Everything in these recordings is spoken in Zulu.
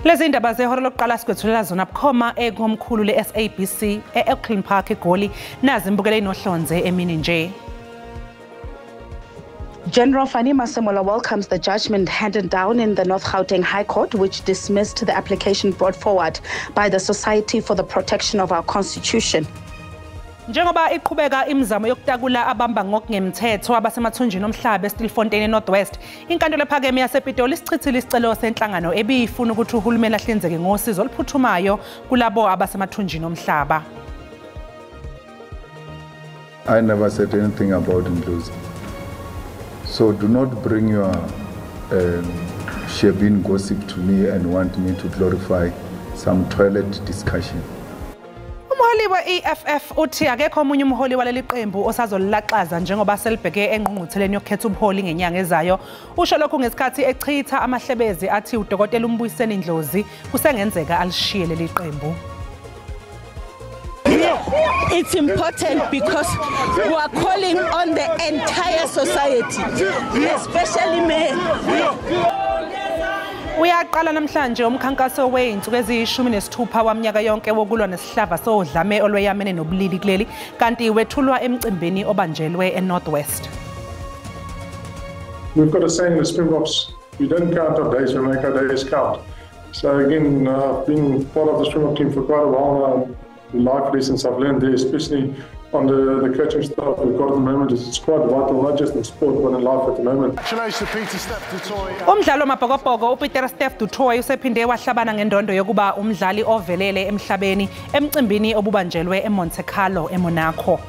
Lezi indaba zehora lokuqala sikwethulela zona bukhoma ekomkhulu le-SABC e-Auckland Park eGoli. Nazi imbukelo inohlonze emini nje. General Fannie Masemola welcomes the judgment handed down in the North Gauteng High Court, which dismissed the application brought forward by the Society for the Protection of Our Constitution. Njengoba iqhubeka imizamo yokutakula abamba ngokungemthetho abasemathunjini omhlaba eStilfontein eNorth West, inkantolo ephakeme yasePitoli isichithile isicelo senhlangano ebiyifuna ukuthi uhulumeni ahlinzeke ngosizo oluphuthumayo kulabo abasemathunjini omhlaba. I never said anything about Ndlozi. So do not bring your shebeen gossip to me and want me to glorify some toilet discussion. Umholi we-EFF uthi akekho omunye umholi waleli qembu osazolilaxaza njengoba selibheke engqungqutheleni yokukhetha ubuholi ngenyanga ezayo. Usho lokhu ngesikhathi echitha amahlebezi athi udokotela uMbuyiseni Ndlozi kusengenzeka alishiye leli qembu. It's important because we are calling on the entire society, especially men. Uyaqala namhlanje umkhankaso wey'nsuku eziyi-16 waminyaka yonke wokulwa nesihlava sodlame olweyamene nobulili kuleli, kanti wethulwa emcimbini obanjelwe eNorth West. We've got a saying in the Springboks, we don't count our days, we make our days count. So again, I've been part of the Springbok team for quite a while now. The life lessons I've learned there, especially on the coaching staff we've got at the moment, is quite vital, not just in sport, but in life at the moment. Umdlalo wamabhokobhoko uPieter Steph du Toit usephinde wahlabana ngendondo yokuba umdlali ovelele emhlabeni emcimbini obubanjelwe eMonte Carlo eMonaco.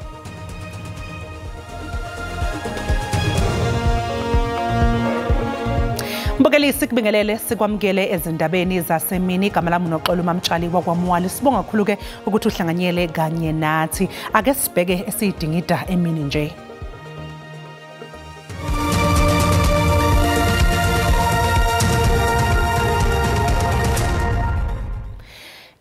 Mbukeli, sikubingelele sikwamukele ezindabeni zasemini. Igama lami uNoxolo Mamtshali wakwaMwali. Sibonga kakhulu ke ukuthi uhlanganyele kanye nathi. Ake sibheke esiyidingida emini nje.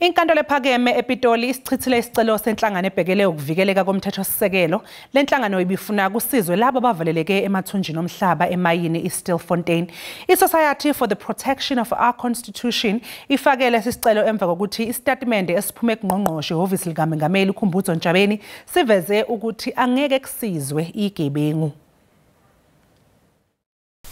Inkantolo ephakeme ePitoli isichithile isicelo senhlangano ebhekele ukuvikeleka komthethosisekelo. Le nhlangano ibifuna kusizwe labo abavaleleke emathunjini omhlaba emayini iStilfontein. I-Society for the Protection of Our Constitution ifakele isicelo emva kokuthi isitatimende esiphume kungqongqoshe ehhovisi likamengameli uKhumbudzo Ntshavheni siveze ukuthi angeke kusizwe igebengu.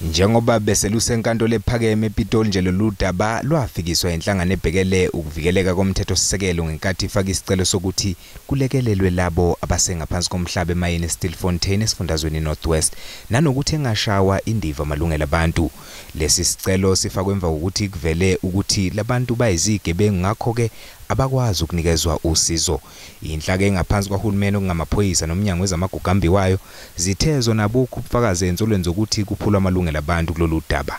Njengoba beselusenkantolo ephakeme ePitoli nje lolu daba lwafikiswa inhlangano ebhekele ukuvikeleka komthethosisekelo ngenkathi ifaka isicelo sokuthi kulekelelwe labo abasengaphansi komhlaba emayini eStilfontein esifundazweni North West, nanokuthi engashawa indiva amalungelo abantu. Lesi sicelo sifakwe emva kokuthi kuvele ukuthi labantu bayizigebengu, ngakho-ke abakwazi ukunikezwa usizo. Inhlaka engaphansi kwahulumeni okungamaphoyisa nomnyango wezamagugu ambiwayo zithe zona abukho ubufakazi ensolweni zokuthi kuphulwa amalungelo abantu kulolu daba.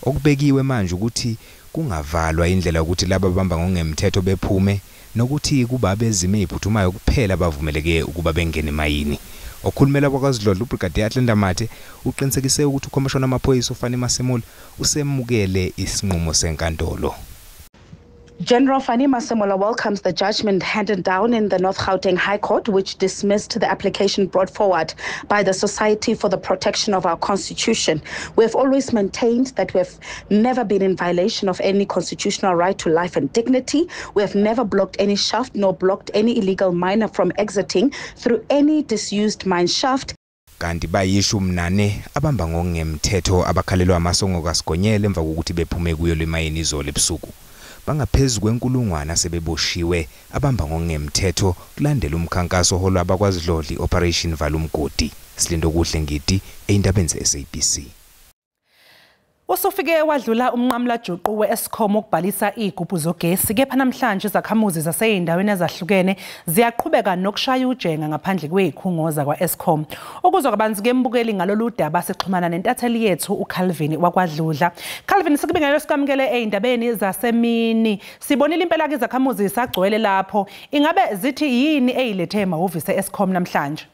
Okubekiwe manje ukuthi kungavalwa indlela yokuthi laba abamba ngokungemthetho bephume, nokuthi kuba abezimo eziphuthumayo kuphela abavumeleke ukuba bengene emayini. Okhulumela kwaKwaZulu uBrigadier Athlenda Mathe uqinisekise ukuthi ukhomishana wamaphoyisa uFannie Masemola usemukele isinqumo senkantolo. General Fannie Masemola welcomes the judgment handed down in the North Gauteng High Court, which dismissed the application brought forward by the Society for the Protection of Our Constitution. We have always maintained that we have never been in violation of any constitutional right to life and dignity. We have never blocked any shaft nor blocked any illegal miner from exiting through any disused mine shaft. Kanti bayi-14 abamba ngokungemthetho abakhalelwa amasongo kaSigonyela emva kokuthi bephume kuyo le mayini izolo ebusuku. Bangaphezu kwenkulungwane sebeboshiwe abamba ngokungemthetho kulandela umkhankaso oholwa abakwaZidlodli Operation Valumgodi. Silindokuhle Ngidi ey'ndabeni ze-SABC. Usufike wadlula umnqamulajuqu we-Eskom ukubhalisa iy'gubhu zogesi, kepha namhlanje izakhamuzi zasey'ndaweni ezahlukene ziyaqhubeka nokushaya ujenga ngaphandle kwey'khungo zakwa-Eskom. Ukuzwa kabanzi kembukeli ngalolu daba sixhumana nentatheli yethu uCalvin wakwaDludla. Calvin, sikubingelele sikwamukele ey'ndabeni zasemini. Sibonile impela-ke izakhamuzi zisagcwele lapho. Ingabe zithi yini eyilethe emahhovisi e-Eskom namhlanje?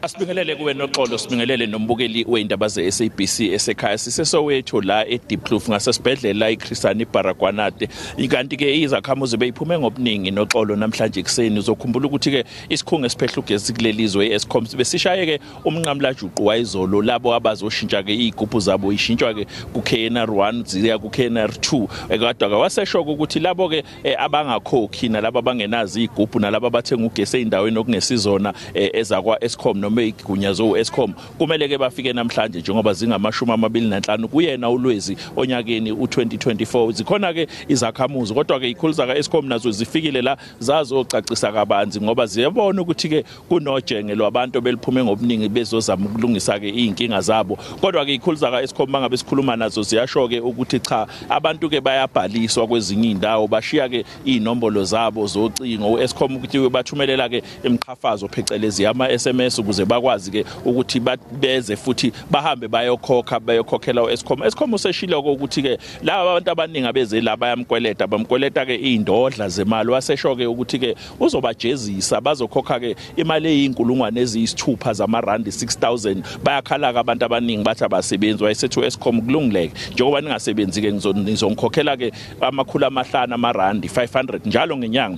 Asibingelele kuwe Noxolo, sibingelele nombukeli weindaba ze-SABC esekhaya. Sisesowethu la eDiepkloof ngasesibhedlela iChris Hani Baragwanath. Kanti ke izakhamuzi beyiphume ngobuningi Noxolo namhlanje ekuseni. Uzokhumbula ukuthi ke isikhungo esiphehla ugesi kuleli zwe i-Eskom besishaye ke umnqamlajuqu wayizolo, labo abazoshintsha ke izigubhu zabo ishintshwa ke ku-KNR1 ziya ku-KNR2. Kodwa ke wasesho ukuthi labo ke abangakhokhi nalabo abangenazo izigubhu nalabo abathenga ugesi ey'ndaweni okungesizona ezakwa Eskom noma igunyazo u-Eskom kumele ke bafike namhlanje njengoba zingama-25 kuyena uLwezi onyakeni u-2024. Zikhona ke izakhamuzi, kodwa ke ikhulu zaka Eskom nazo zifikile la zazocacisa kabanzi ngoba ziyabona ukuthi ke kunojenge lwabantu beliphume ngobuningi bezozama ukulungisa ke izinkinga zabo. Kodwa ke ikhulu zaka Eskom mangabe sikhuluma nazo ziyasho ke ukuthi cha, abantu ke bayabhaliswa kwezinye indawo, bashiya ke inombolo zabo zocingo u-Eskom ukuthi bathumelela ke imqhafazo phecelezi ama-SMS ukuze bakwazi ke ukuthi beze futhi bahambe bayokhokhela u-Eskom. Eskom useshilo ukuthi ke laba abantu abaningi abeze la bayamkweleta, bamkweleta ke indodla zemali. Wasesho ke ukuthi ke uzobajezisa, bazokhokha ke imali eyinkulungwane eziyisithupha zamarandi 6000. Bayakhala ke abantu abaningi bathi abasebenzi. Wayesethi u-Eskom kulungileke, njengoba ningasebenzi ke ngizongikhokhela ke 500 amarandi 500 njalo ngenyanga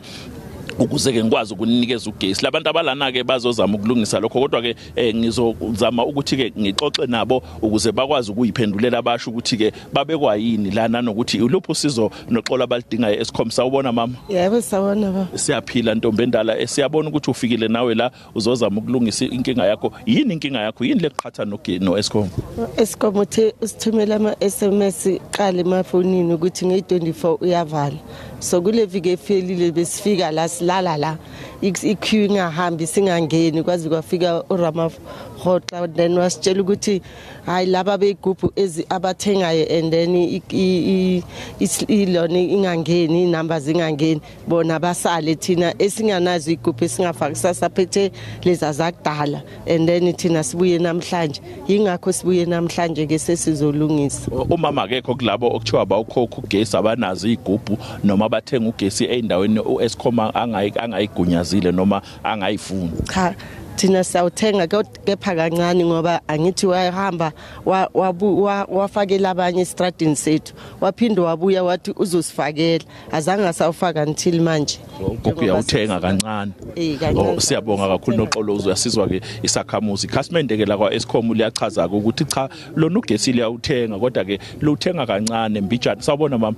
ukuze ke ngikwazi ukunikeza ugesi. Labantu abalana ke bazozama ukulungisa lokho, kodwa ke ngizozama ukuthi ke ngixoxe nabo ukuze bakwazi ukuyiphendulela, basho ukuthi ke babekwa yini lana nokuthi uluphi usizo Noxolo abalidingayo Eskom. Sawubona mama. Yebo sawubona baba. Siyaphila ntombi endala. Siyabona ukuthi ufikile nawe la uzozama ukulungisa inkinga yakho. Yini inkinga yakho? Yini leqhatha no Eskom? Eskom uthe usithumela ama SMS qala emafonini ukuthi nge-24 uyavala. So kule viki efelile besifika la silala la i-queue ingahambi singangeni kwazi kwafika uRamaphosa, then wasitshela ukuthi hayi laba beyigubhu ezi abathengayo and then ilona ingangeni inamba zingangeni, bona basale thina esinganazo igubhu esingafaki sasaphethe leza zakudala and then thina sibuye namhlanje. Yingakho sibuye namhlanje ke sesizolungisa. Umama akekho kulabo okuthiwa bawukhokha ugesi abanazo igubhu noma bathenga ugesi ey'ndaweni u-Eskom angayigunyazile noma angayifuni. Cha, thina siyawuthenga kepha kancane ngoba angithi wahamba wafakela abanye estradini sethu, waphinde wabuya wathi uzosifakela, azange asawufaka until manje. Gogo uyawuthenga kancane. Siyabonga kakhulu Noxolo, uzuyasizwa ke isakhamuzi. Ikhasimende ke la kwa Eskom liyachaza ukuthi cha lona ugesi liyawuthenga kodwa ke luthenga kancane mbijana. Sawubona mama.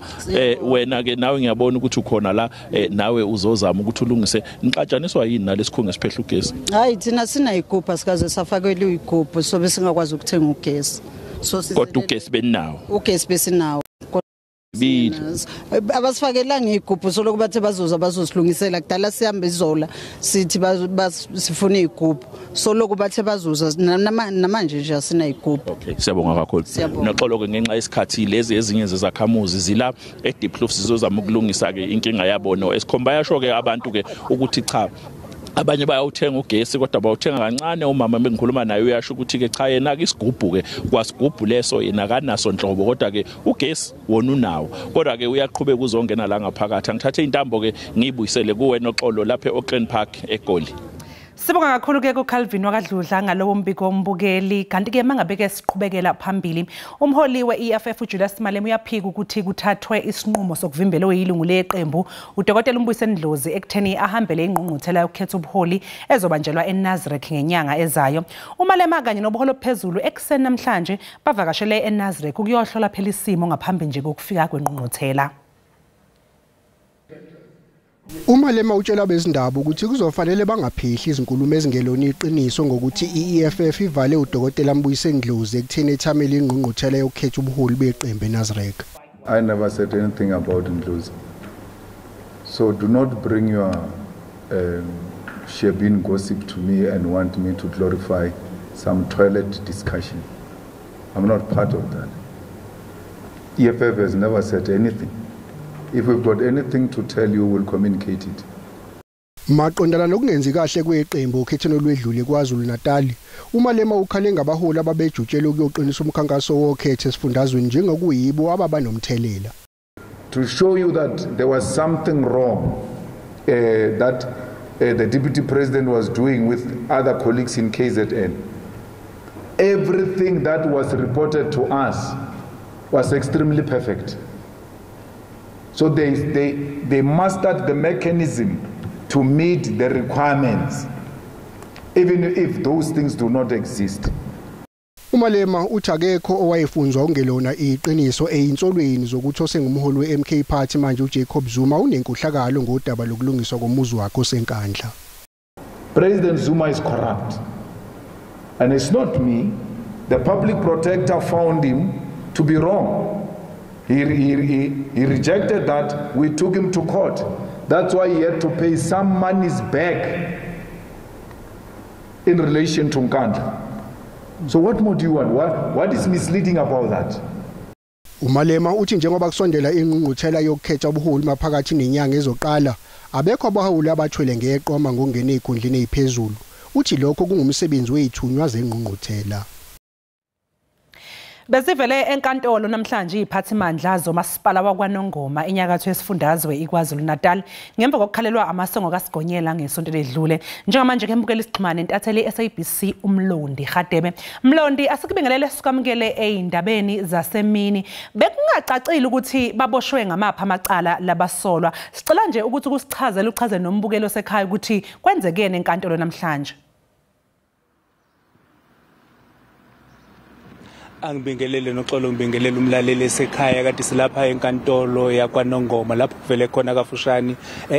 Wena ke nawe ngiyabona ukuthi ukhona la, nawe uzozama ukuthi ulungise. Nixatshaniswa yini nalesikhungo esiphehla ugesi? Hayi thina sinayigubhu, sikaze safakelwe igubhu so besingakwazi ukuthenga ugesi. So kodwa ugesi benawo. Ugesi besinawo. Abasifakelanga igubhu soloku bathe bazoza bazosilungisela. Kudala sihambe izola sithi sifuna igubhu, soloku bathe bazoza namanje nje asina igubhu. Okay, siyabonga kakhulu Noxolo ke ngenxa yesikhathi lezi ezinye zezakhamuzi zila eDiepkloof zizozama ukulungisa ke inkinga yabo no Eskom. Bayasho ke abantu ke ukuthi cha abanye bayawuthenga ugesi kodwa bawuthenga kancane. Umama bengikhuluma naye uyasho ukuthi ke cha yena ke isigubhu ke kwasigubhu leso yena kanaso nhlobo, kodwa ke ugesi wona unawo, kodwa ke uyaqhubeka uzongena la ngaphakathi. Angithathe intambo ke ngiyibuyisele kuwe Noxolo lapha eAuckland Park eGoli. Sibonga kakhulu ke kuCalvin wakadludla ngalowo mbiko ombukeli. Kanti ke mangabe ke siqhubekela phambili, umholi we-EFF uJulius Malema uyaphika ukuthi kuthathwe isinqumo sokuvimbela oyilungu leqembu uDokotela Mbuyiseni Ndlozi ekutheni ahambele ingqungquthela yokukhetha ubuholi ezobanjelwa eNazareth ngenyanga ezayo. UMalema kanye nobuholi obuphezulu ekuseni namhlanje bavakashele eNazareth ukuyohlola phela isimo ngaphambi nje kokufika kwengqungquthela. UMalema utshela abezindaba ukuthi kuzofanele bangaphehli izinkulumo ezingelona iqiniso ngokuthi i-EFF ivale uDokotela Mbuyiseni Ndlozi ekutheni ethamele ingqungquthela yokukhetha ubuholi beqembu eNazareth. I never said anything about Ndlozi. So do not bring your shebeen gossip to me and want me to glorify some toilet discussion. I'm not part of that. EFF has never said anything. If we've got anything to tell you, we'll communicate it. Maqondana nokungenzi kahle kweqembu okhethweni olwedlule KwaZulu Natal, uMalema ukhale ngabaholi ababejutshela ukuyoqinisa umkhankaso wokhetho esifundazweni njengokuyibo ababanomthelela. To show you that there was something wrong, that the deputy president was doing with other colleagues in KZN. Everything that was reported to us was extremely perfect. So they mastered the mechanism to meet the requirements, even if those things do not exist. uMalema uthi akekho owayefunzwa ungelona iqiniso eyinsolweni zokuthi osengumholi weMK Party manje uJacob Zuma unenkohlakalo ngodaba lokulungiswa komuzi wakhe oseNkandla. President Zuma is corrupt. And it's not me. The public protector found him to be wrong. He rejected that. We took him to court. That's why he had to pay some monies back in relation to Nkandla. So what more do you want? What is misleading about that? uMalema uthi njengoba kusondela ingqungquthela yokukhetha ubuholi maphakathi nenyanga ezoqala, abekho abaholi abathwele ngeqoma ngokungena ezikhundleni eziphezulu. Uthi lokho kungumsebenzi wezithunywa zengqungquthela. Besivele enkantolo namhlanje iziphathimandla zomasipala wakwaNongoma enyakatho yesifundazwe iKwaZulu-Natal ngemva kokukhalelwa amasongo kaSigonyela ngesonto ledlule. Njengamanje ke mbukeli sixhumane nentatheli SABC uMlondi Hadebe. Mlondi, asikubingelele sikwamukele ezindabeni zasemini. Bekungacacile ukuthi baboshwe ngamapha amacala labasolwa. Sicela nje ukuthi ukusichazele uchaze nombukelo sekhaya ukuthi kwenzekeni enkantolo namhlanje. Angibingelele noxolo, ngibingelele umlaleli esekhaya. Kade silapha enkantolo yakwaNongoma lapho kuvele khona kafushane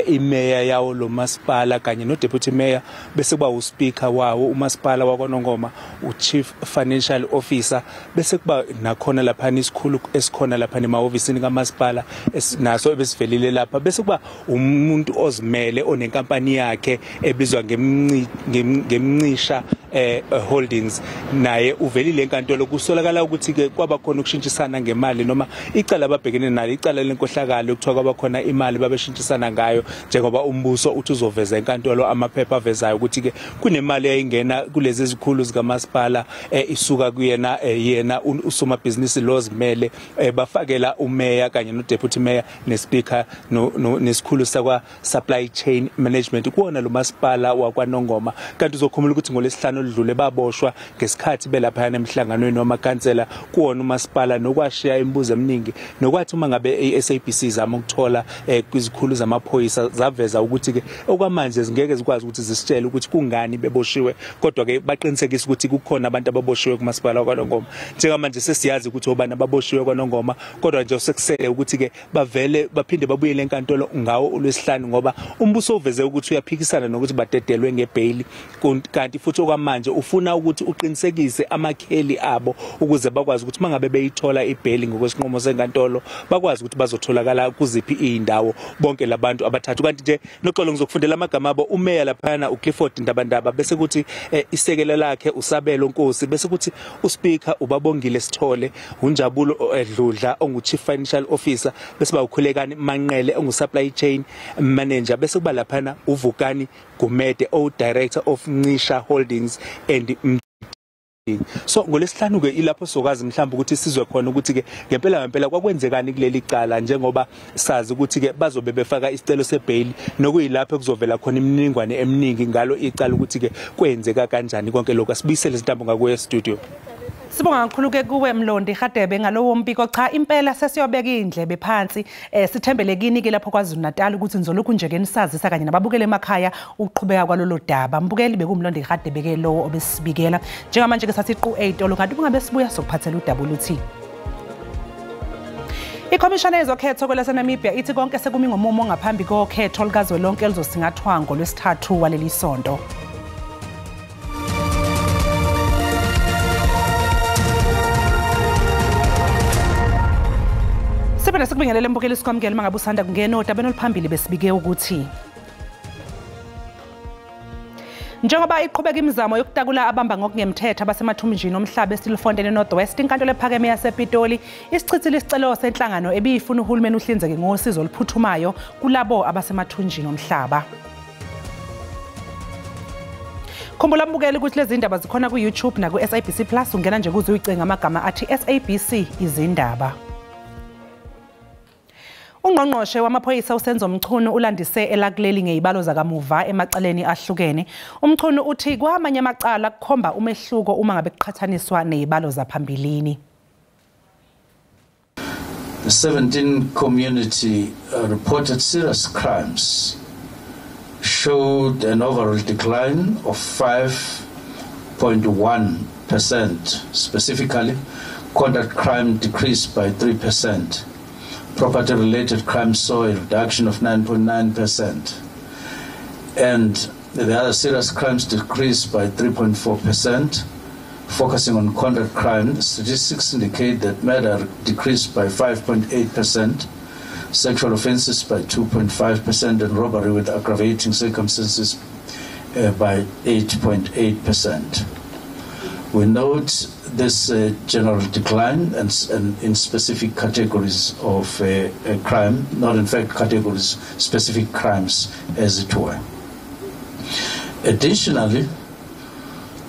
imeya yawo lo masipala kanye no deputy mayor, bese kuba uspeaker wawo umasipala wakwaNongoma, uchief financial officer, bese kuba nakhona lapha isikhulu esikhona lapha emahhovisini kamasipala naso ebesivelile lapha, bese kuba umuntu ozimele onenkampani yakhe ebizwa ngemncisha Holdings, naye uvelile enkantolo. Kusolakala ukuthi ke kwaba khona ukushintshisana ngemali noma icala ababhekene nalo, icala lenkohlakalo okuthiwa kwaba khona imali babeshintshisana ngayo, njengoba umbuso uthi uzoveza enkantolo amaphepha avezayo ukuthi ke kunemali eyayingena kulezi ezikhulu zikamasipala isuka kuyena yena usomabhizinisi lozimele, bafakela umeya kanye no deputy mayor nespeaker nesikhulu sakwa supply chain management kuwona lo masipala wakwaNongoma. Kanti uzokhumula ukuthi ngolesihlanu oludlule baboshwa ngesikhathi belapha emhlanganweni wamakhansela kuwona umasipala, nokwashiya imibuzo eminingi, nokwathi uma ngabe iSABC izama ukuthola kwizikhulu zamaphoyisa zaveza ukuthi ke okwamanje zingeke zikwazi ukuthi zisitshele ukuthi kungani beboshiwe, kodwa ke baqinisekisa ukuthi kukhona abantu ababoshiwe kumasipala wakwaNongoma. Njengamanje sesiyazi ukuthi obani ababoshiwe kwaNongoma, kodwa nje sekusele ukuthi ke bavele baphinde babuyele enkantolo ngawo uLwesihlanu, ngoba umbuso uveze ukuthi uyaphikisana nokuthi badedelwe ngebail, kanti futhi okwamanje ufuna ukuthi uqinisekise amakheli abo ukuze bakwazi ukuthi mangabe beyithola ibail ngokwesinqumo senkantolo bakwazi ukuthi bazotholakala kuziphi izindawo bonke labantu abathathu. Kanti nje noxolo ngizokufundela amagama abo: umeya laphana uClifford Ndabandaba, bese kuthi isekela lakhe uSabelo Nkosi, bese kuthi uspeaker uBabongile Sithole, uNjabulo Dludla ongu Chief Financial Officer, bese ba uKhulekani Manqele ongu Supply Chain Manager, bese kuba laphana uVukani Gumede o Director of Ncisha Holdings and. So ngolesihlanu ke ilapho sokwazi mhlawumbe ukuthi sizwe khona ukuthi ke ngempela ngempela kwakwenzekani kuleli cala, njengoba sazi ukuthi ke bazobe befaka isicelo sebail, nokuyilapho kuzovela khona imininingwane eminingi ngalo icala ukuthi ke kwenzeka kanjani konke lokho. Asibuyisele izintambo ngakuye studio. Sibonga kakhulu ke kuwe Mlondi Hadebe ngalowo mbiko. Cha impela sesiyobeka indlebe phansi, sithembele kini ke lapho KwaZulu-Natal ukuthi nizolokhu nje ke nisazisa kanye nababukele emakhaya ukuqhubeka kwalolo daba. Mbukeli bekuMlondi Hadebe ke lowo obesibikela. Njengamanje ke sasiqu 8 kanti kungabe sibuya sokuphathela udaba oluthi Ikhomishana yezokhetho kwelaseNamibia ithi konke sekumi ngomumo ngaphambi kokhetho lukazwelonke elizosingathwa ngolwesithathu waleli sonto. Siphinde sikubingelele mbukeli sikwamukele mangabe usanda kungena odabeni oluphambili besibike ukuthi njengoba iqhubeka imizamo yokutakula abamba ngokungemthetho abasemathunjini omhlaba eStilfontein eNorth West, inkantolo ephakeme yasePitoli isichithile isicelo senhlangano ebiyifuna uhulumeni uhlinzeke ngosizo oluphuthumayo kulabo abasemathunjini omhlaba. Khumbula mbukeli ukuthi lezi ndaba zikhona ku-YouTube naku-SABC Plus, ungena nje kuze uyicinge amagama athi SABC izindaba. Ungqongqoshe wamaphoyisa uSenzo Mchunu ulandise elakuleli ngezibalo zakamuva emacaleni ahlukene. UMchunu uthi kwamanye amacala kukhomba umehluko uma ngabe kuqhathaniswa nezibalo zaphambilini. The 17 community reported serious crimes showed an overall decline of 5.1%. Specifically, conduct crime decreased by 3%. Property-related crime saw a reduction of 9.9%. And the other serious crimes decreased by 3.4%. Focusing on conduct crime, statistics indicate that murder decreased by 5.8%, sexual offenses by 2.5%, and robbery with aggravating circumstances by 8.8%. We note this general decline and in specific categories of crime, not in fact categories, specific crimes as it were. Additionally,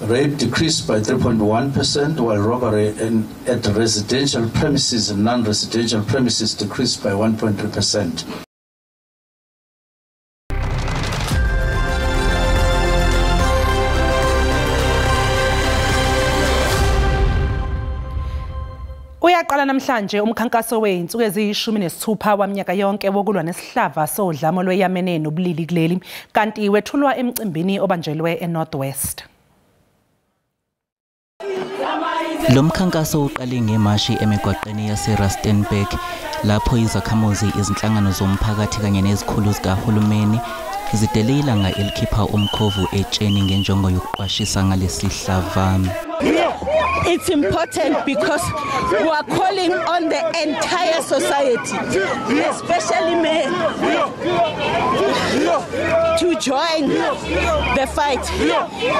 rape decreased by 3.1%, while robbery at residential premises and non-residential premises decreased by 1.3%. Uyaqala namhlanje umkhankaso wezinsuku eziyi-16 waminyaka yonke wokulwa nesihlava sodlame lweyamene nobulili kuleli, kanti wethulwa emcimbini obanjelwe eNorth West. Lo mkhankaso uqale ngemashi emigwaqeni yaseRustenburg, lapho izakhamuzi, izinhlangano zomphakathi kanye nezikhulu zikahulumeni zidele ilanga elikhipha umkhovu etsheni ngenjongo yokuqwashisa ngalesi hlava. It's important because we are calling on the entire society, especially men, to join the fight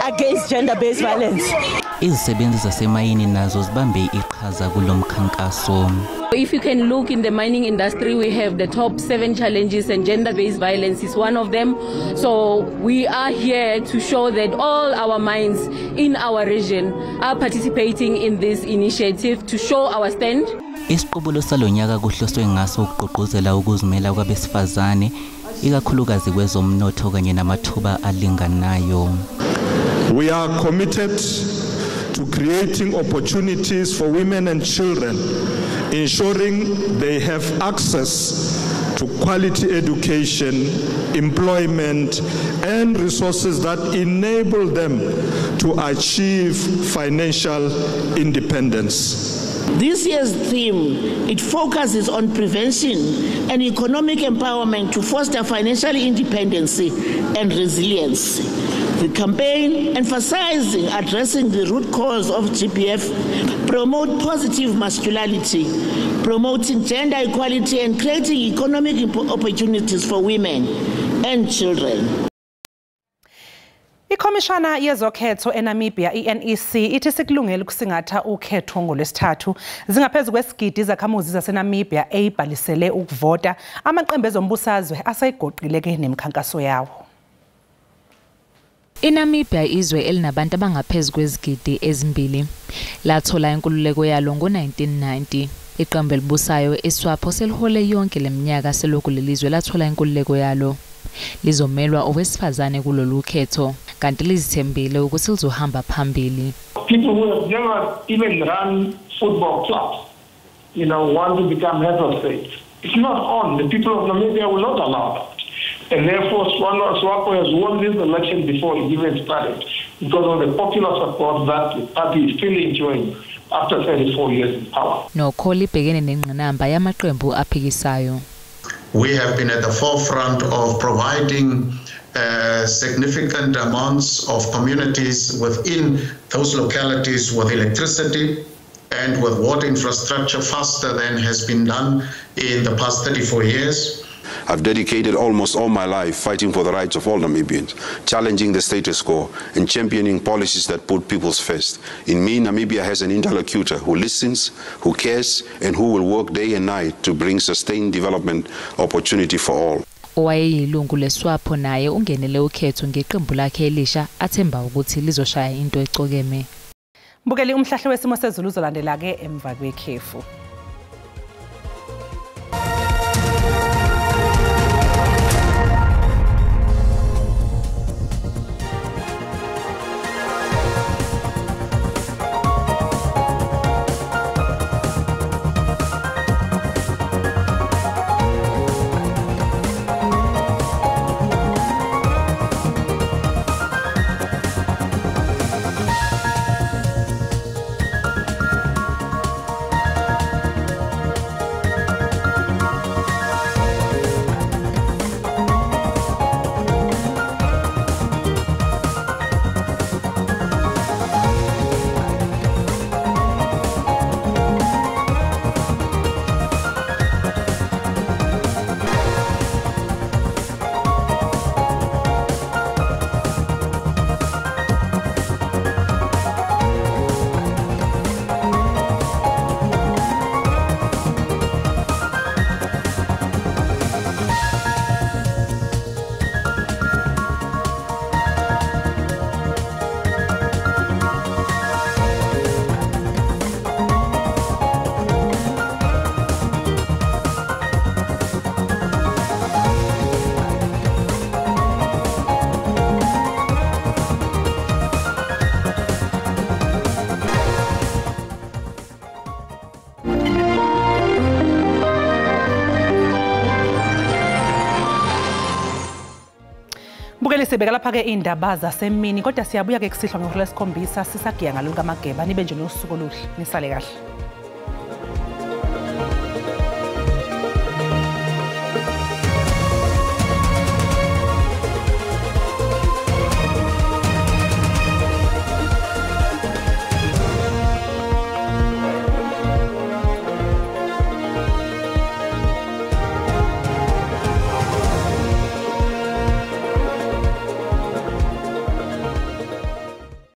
against gender-based violence. Izisebenzi zasemayini nazo zibambe iqhaza kulo mkhankaso. If you can look in the mining industry, we have the top 7 challenges and gender-based violence is one of them. So we are here to show that all our mines in our region are participating in this initiative to show our stand. Isiqubulo salonyaka kuhloswe ngaso ukugqugquzela ukuzimela kwabesifazane, ikakhulukazi kwezomnotho kanye namathuba alinganayo. We are committed to creating opportunities for women and children, ensuring they have access to quality education, employment, and resources that enable them to achieve financial independence. This year's theme, it focuses on prevention and economic empowerment to foster financial independence and resilience. The campaign, emphasizing addressing the root cause of GBF, promote positive masculinity, promoting gender equality and creating economic opportunities for women and children. Ikhomishana yezokhetho eNamibia iNEC ithi sikulungele ukusingatha ukhetho ngolwesithathu. Zingaphezu kwesigidi izakhamuzi zaseNamibia eyibhalisele ukuvota. Amaqembu ezombusazwe aseyigoqile ke nemikhankaso yawo. INamibia izwe elinabantu abangaphezu kwezigidi ezimbili. Lathola inkululeko yalo ngo-1990. Iqembu elibusayo iSWAPO selihole yonke leminyaka selokhu lelizwe lathola inkululeko yalo. Lizomelwa owesifazane kulolu khetho, kanti lizithembile ukuthi lizohamba phambili. People who have never even run football clubs, want to become heads of state. It's not on. The people of Namibia will not allow that. And therefore, SWAPO has won this election before it even started, because of the popular support that the party is still enjoying after 34 years in power. Nokho libhekene nengqinamba yamaqembu aphikisayo. We have been at the forefront of providing significant amounts of communities within those localities with electricity and with water infrastructure faster than has been done in the past 34 years. I've dedicated almost all my life fighting for the rights of all Namibians, challenging the status quo and championing policies that put people's first. In me, Namibia has an interlocutor who listens, who cares, and who will work day and night to bring sustained development opportunity for all. Owayeyilungu leSWAPO naye ungenele ukhetho ngeqembu lakhe elisha athemba ukuthi lizoshaya into ecokeme. Mbukeli, umhlahlo wesimo sezulu uzolandela ke emva kwekhefu. Mbukeli, sibeka lapha ke indaba zasemini, kodwa siyabuya ke kusihlwa ngehora lesikhombisa sisagiya ngalolu kaMageba. Nibe nje nosuku oluhle, nisale kahle.